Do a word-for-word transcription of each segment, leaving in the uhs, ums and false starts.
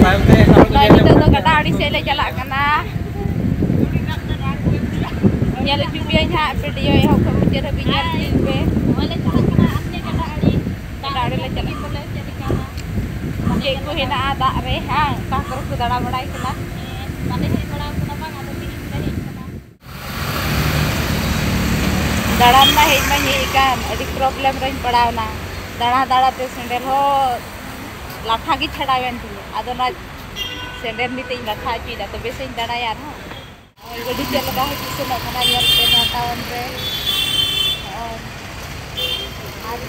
ᱱᱚᱜᱼᱚᱭ ᱱᱤᱛᱚᱜ ᱫᱚ ᱜᱟᱰᱟ ᱟᱲᱮ ᱥᱮᱫ ᱞᱮ ᱪᱟᱞᱟᱜ ᱠᱟᱱᱟ᱾ ᱧᱮᱞ ᱦᱚᱪᱚ ᱯᱮᱭᱟᱹᱧ ᱦᱟᱸᱜ video ᱮᱦᱚᱵ ᱠᱷᱚᱱ ᱢᱩᱪᱟᱹᱫ ᱦᱟᱹᱵᱤᱡ ᱧᱮᱞ ᱤᱫᱤ ᱯᱮ᱾ ᱱᱚᱜᱼᱚᱭ ᱞᱮ ᱪᱟᱞᱟᱜ ᱠᱟᱱᱟ ᱟᱥᱱᱮ ᱜᱟᱰᱟ ᱟᱲᱮ᱾ ᱜᱟᱰᱟ ᱟᱲᱮ ᱞᱮ ᱪᱟᱞᱟᱜ ᱠᱟᱱᱟ᱾ ᱪᱮᱫ ᱠᱚ ᱦᱮᱱᱟᱜᱼᱟ ᱫᱟᱜ ᱨᱮ, ᱦᱟᱸ, ᱚᱠᱟ ᱠᱚᱨᱮ ᱠᱚ ᱫᱟᱬᱟ ᱵᱟᱲᱟᱭ ᱠᱟᱱᱟ᱾ ᱵᱟᱞᱮ ᱦᱮᱡ ᱵᱟᱲᱟ ᱟᱠᱟᱱᱟ ᱵᱟᱝ, ᱟᱫᱚ ᱛᱮᱦᱮᱧ ᱞᱮ ᱦᱮᱡ ᱠᱟᱱᱟ᱾ ᱫᱟᱬᱟᱱ ᱢᱟ ᱦᱮᱡ ᱢᱟᱧ ᱦᱮᱡ ᱟᱠᱟᱱ, ᱟᱹᱰᱤ problem ᱨᱮᱧ ᱯᱟᱲᱟᱣᱱᱟ᱾ ᱫᱟᱬᱟ ᱫᱟᱬᱟ ᱛᱮ ᱥᱮᱸᱰᱮᱞ ᱦᱚᱸ ᱞᱟᱴᱷᱟ ᱜᱮ ᱪᱷᱟᱰᱟᱣᱮᱱ ᱛᱤᱧᱟᱹ᱾ ᱟᱫᱚ ᱚᱱᱟ ᱥᱮᱸᱰᱮᱞ ᱱᱤᱛᱚᱜ ᱤᱧ ᱞᱟᱴᱷᱟ ᱦᱚᱪᱚᱭᱮᱫᱟ, ᱛᱚᱵᱮ ᱥᱮᱧ ᱫᱟᱬᱟᱭᱟ ᱟᱨᱦᱚᱸ᱾ ᱱᱚᱜᱼᱚᱭ ᱜᱟᱹᱰᱤ ᱪᱮᱫ ᱞᱮᱠᱟ ᱦᱤᱡᱩᱜ ᱥᱮᱱᱚᱜ ᱠᱟᱱᱟ, ᱧᱮᱞ ᱯᱮ ᱱᱚᱣᱟ town ᱨᱮ᱾ ᱱᱚᱜᱼᱚᱭ ᱟᱨ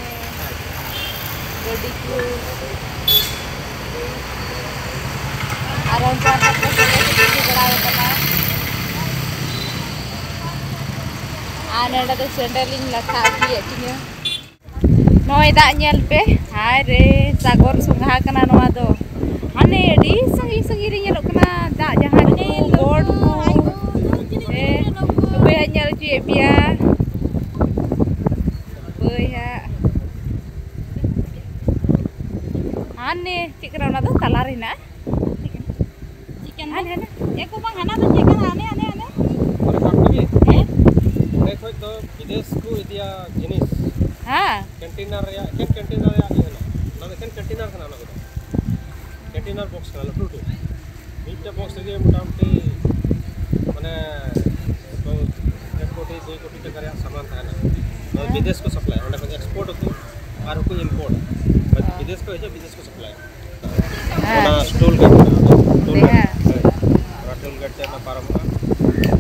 ᱜᱟᱹᱰᱤ ᱠᱚ ᱟᱨ ᱚᱱᱠᱟ ᱠᱟᱛᱮ ᱠᱚ ᱤᱫᱤ ᱵᱟᱲᱟ ᱟᱠᱟᱱᱟ᱾ ᱟᱨ ᱱᱚᱰᱮ ᱫᱚ ᱥᱮᱸᱰᱮᱞ ᱤᱧ ᱞᱟᱴᱷᱟ ᱟᱹᱜᱩᱭᱮᱫ ᱛᱤᱧᱟᱹ᱾ ᱱᱚᱜᱼᱚᱭ ᱫᱟᱜ ᱧᱮᱞ ᱯᱮ, ᱦᱟᱭ ᱨᱮ, ᱥᱟᱜᱚᱨ ᱥᱚᱸᱜᱷᱟ ᱠᱟᱱᱟ ᱱᱚᱣᱟ ᱫᱚ᱾ ᱦᱟᱱᱮ ᱟᱹᱰᱤ ᱥᱟᱺᱜᱤᱧ ᱥᱟᱺᱜᱤᱧ ᱨᱮ ᱧᱮᱞᱚᱜ ᱠᱟᱱᱟ ᱫᱟᱜ ᱡᱟᱦᱟᱡᱽ ᱠᱚ, boat ᱠᱚ᱾ ᱦᱮᱸ, ᱦᱟᱯᱮ ᱦᱟᱸᱜ ᱧᱮᱞ ᱦᱚᱪᱚᱭᱮᱫ ᱯᱮᱭᱟ᱾ ᱦᱟᱯᱮ ᱦᱟᱸᱜ᱾ ᱦᱟᱱᱮ ᱪᱮᱫ ᱠᱟᱱᱟ ᱚᱱᱟ ᱫᱚ ᱛᱟᱞᱟ ᱨᱮ ᱦᱮᱱᱟᱜᱼᱟ᱾ ᱪᱮᱫ ᱠᱟᱱᱟ? ᱦᱟᱱᱮ, ᱦᱟᱱᱮ᱾ ᱮ ᱠᱚ ᱵᱟᱝ, ᱦᱟᱱᱟ ᱫᱚ ᱪᱮᱫ ᱠᱟᱱᱟ? ᱦᱟᱱᱮ, ᱦᱟᱱᱮ, ᱦᱟᱱᱮ᱾ ᱚᱸᱰᱮ ᱠᱷᱚᱱ ᱫᱚ ᱵᱤᱫᱮᱥ ᱠᱚ ᱤᱫᱤᱭᱟ ᱡᱤᱱᱤᱥ᱾ ᱦᱮᱸ᱾ Container ᱨᱮᱭᱟᱜ, ᱮᱠᱮᱱ container ᱨᱮᱭᱟᱜ ᱜᱮ ᱦᱮᱱᱟᱜᱼᱟ᱾ ᱚᱱᱟ ᱫᱚ ᱮᱠᱮᱱ container ᱠᱟᱱᱟ, ᱚᱱᱟ ᱠᱚᱫᱚ᱾ Container box ᱠᱟᱱᱟ, ᱞᱟᱹᱴᱩ ᱞᱟᱹᱴᱩ᱾ ᱢᱤᱫᱴᱮᱡ box ᱨᱮᱜᱮ ᱢᱚᱴᱟᱢᱩᱴᱤ, ᱢᱟᱱᱮ, ᱛᱚ, ᱮᱠ ᱠᱳᱴᱤ, ᱫᱩᱭ ᱠᱳᱴᱤ ᱴᱟᱠᱟ ᱨᱮᱭᱟᱜ ᱥᱟᱢᱟᱱ ᱛᱟᱦᱮᱱᱟ᱾ ᱱᱚᱣᱟ ᱦᱮᱸ᱾ ᱵᱤᱫᱮᱥ ᱠᱚ supply, ᱚᱸᱰᱮ ᱠᱷᱚᱱ export ᱟᱠᱚ ᱟᱨ ᱦᱚᱸᱠᱚ import᱾ ᱦᱮᱸ᱾ ᱵᱤᱫᱮᱥ ᱠᱷᱚᱱ ᱦᱤᱡᱩᱜᱼᱟ, ᱵᱤᱫᱮᱥ ᱠᱚ supply᱾ ᱦᱮᱸ᱾ ᱚᱱᱟ toll gate ᱢᱮᱱᱟᱜᱼᱟ, toll gate᱾ ᱦᱮᱸ᱾ ᱦᱳᱭ᱾ ᱚᱱᱟ toll gate ᱛᱮ ᱚᱱᱟ ᱯᱟᱨᱚᱢᱚᱜᱼᱟ,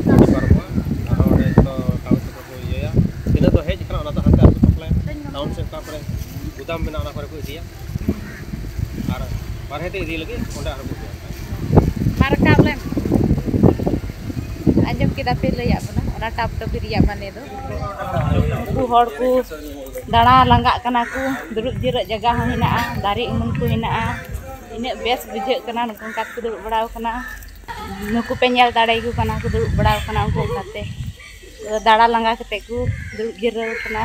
ᱜᱟᱹᱰᱤ ᱯᱟᱨᱚᱢᱚᱜᱼᱟ, ᱟᱨᱦᱚᱸ ᱚᱸᱰᱮ ᱡᱚᱛᱚ ᱠᱟᱜᱚᱡᱽ ᱯᱚᱛᱨᱚ ᱠᱚ ᱤᱭᱟᱹᱭᱟ᱾ ᱛᱤᱱᱟᱹᱜ ᱫᱚ ᱦᱮᱡ ᱟᱠᱟᱱᱟ, ᱚᱱᱟ ᱫᱚ ᱦᱟᱱᱛᱮ ᱟᱨᱦᱚᱸ supply᱾ Town ᱥᱮᱫ ᱚᱠᱟ ᱠᱚᱨᱮ ᱜᱩᱫᱟᱢ ᱢᱮᱱᱟᱜᱼᱟ, ᱚᱱᱟ ᱠᱚᱨᱮ ᱠᱚ ᱤᱫᱤᱭᱟ᱾ ᱟᱨ ᱵᱟᱨᱦᱮ ᱛᱮ ᱤᱫᱤ ᱞᱟᱹᱜᱤᱫ ᱚᱸᱰᱮ ᱟᱨᱦᱚᱸ ᱠᱚ ᱤᱫᱤᱭᱟ᱾ ᱢᱟ ᱨᱟᱠᱟᱵ ᱞᱮᱢ᱾ ᱟᱸᱡᱚᱢ ᱠᱮᱫᱟ ᱯᱮ, ᱞᱟᱹᱭᱟᱫ ᱵᱚᱱᱟ ᱚᱱᱟ ᱴᱟᱯ ᱴᱟᱯᱤ ᱨᱮᱭᱟᱜ ᱢᱟᱱᱮ ᱫᱚ᱾ ᱩᱱᱠᱩ ᱦᱚᱲ ᱠᱚ ᱫᱟᱬᱟ ᱞᱟᱸᱜᱟᱜ ᱠᱟᱱᱟ ᱠᱚ, ᱫᱩᱲᱩᱵ ᱡᱤᱨᱟᱹᱜ ᱡᱟᱭᱜᱟ ᱦᱚᱸ ᱦᱮᱱᱟᱜᱼᱟ, ᱫᱟᱨᱮ ᱩᱢᱩᱞ ᱠᱚ ᱦᱮᱱᱟᱜᱼᱟ᱾ ᱛᱤᱱᱟᱹᱜ ᱵᱮᱥ ᱵᱩᱡᱷᱟᱹᱜ ᱠᱟᱱᱟ, ᱱᱩᱠᱩ ᱚᱱᱠᱟ ᱛᱮᱠᱚ ᱫᱩᱲᱩᱵ ᱵᱟᱲᱟᱣ ᱠᱟᱱᱟ᱾ ᱱᱩᱠᱩ ᱯᱮ ᱧᱮᱞ ᱫᱟᱲᱮᱭᱟᱠᱚ ᱠᱟᱱᱟ, ᱠᱚ ᱫᱩᱲᱩᱵ ᱵᱟᱲᱟᱣ ᱠᱟᱱᱟ ᱩᱱᱠᱩ ᱚᱱᱠᱟᱛᱮ᱾ ᱫᱟᱬᱟ ᱞᱟᱸᱜᱟ ᱠᱟᱛᱮ ᱠᱚ ᱫᱩᱲᱩᱵ ᱡᱤᱨᱟᱹᱣ ᱠᱟᱱᱟ᱾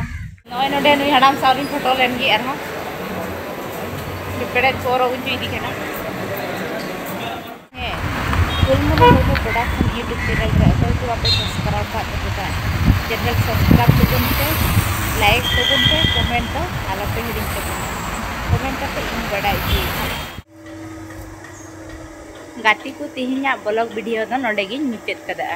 ᱱᱚᱜᱼᱚᱭ ᱱᱚᱰᱮ ᱱᱩᱭ ᱦᱟᱲᱟᱢ ᱥᱟᱶ ᱞᱤᱧ ᱯᱷᱳᱴᱳ ᱞᱮᱱ ᱜᱮ ᱟᱨᱦᱚᱸ᱾ ᱯᱮᱲᱮᱡ ᱠᱚ ᱚᱨᱚᱜ ᱦᱚᱪᱚᱭᱮᱫᱮ ᱠᱟᱱᱟ᱾ ᱯᱷᱩᱞᱢᱩᱱᱤ ᱢᱩᱨᱢᱩ ᱯᱨᱚᱰᱟᱠᱥᱚᱱ YouTube ᱪᱮᱱᱮᱞ ᱨᱮ ᱚᱠᱚᱭ ᱠᱚ ᱵᱟᱯᱮ ᱥᱟᱵᱥᱠᱨᱟᱭᱤᱵ ᱠᱟᱜ ᱛᱟᱵᱚᱱᱟ, ᱪᱮᱱᱮᱞ ᱥᱟᱵᱥᱠᱨᱟᱭᱤᱵ ᱛᱟᱵᱚᱱ ᱯᱮ, ᱞᱟᱭᱤᱠ ᱛᱟᱵᱚᱱ ᱯᱮ, ᱠᱚᱢᱮᱱᱴ ᱫᱚ ᱟᱞᱚᱯᱮ ᱦᱤᱲᱤᱧ ᱛᱟᱵᱚᱱᱟ᱾ ᱠᱚᱢᱮᱱᱴ ᱠᱟᱛᱮ ᱤᱧ ᱵᱟᱰᱟᱭ ᱦᱚᱪᱚᱭᱮᱫᱟ᱾ ᱜᱟᱛᱮ ᱠᱚ, ᱛᱮᱦᱮᱧᱟᱜ ᱵᱞᱚᱜ ᱵᱷᱤᱰᱤᱭᱳ ᱫᱚ ᱱᱚᱰᱮ ᱜᱤᱧ ᱢᱩᱪᱟᱹᱫ ᱠᱟᱫᱟ᱾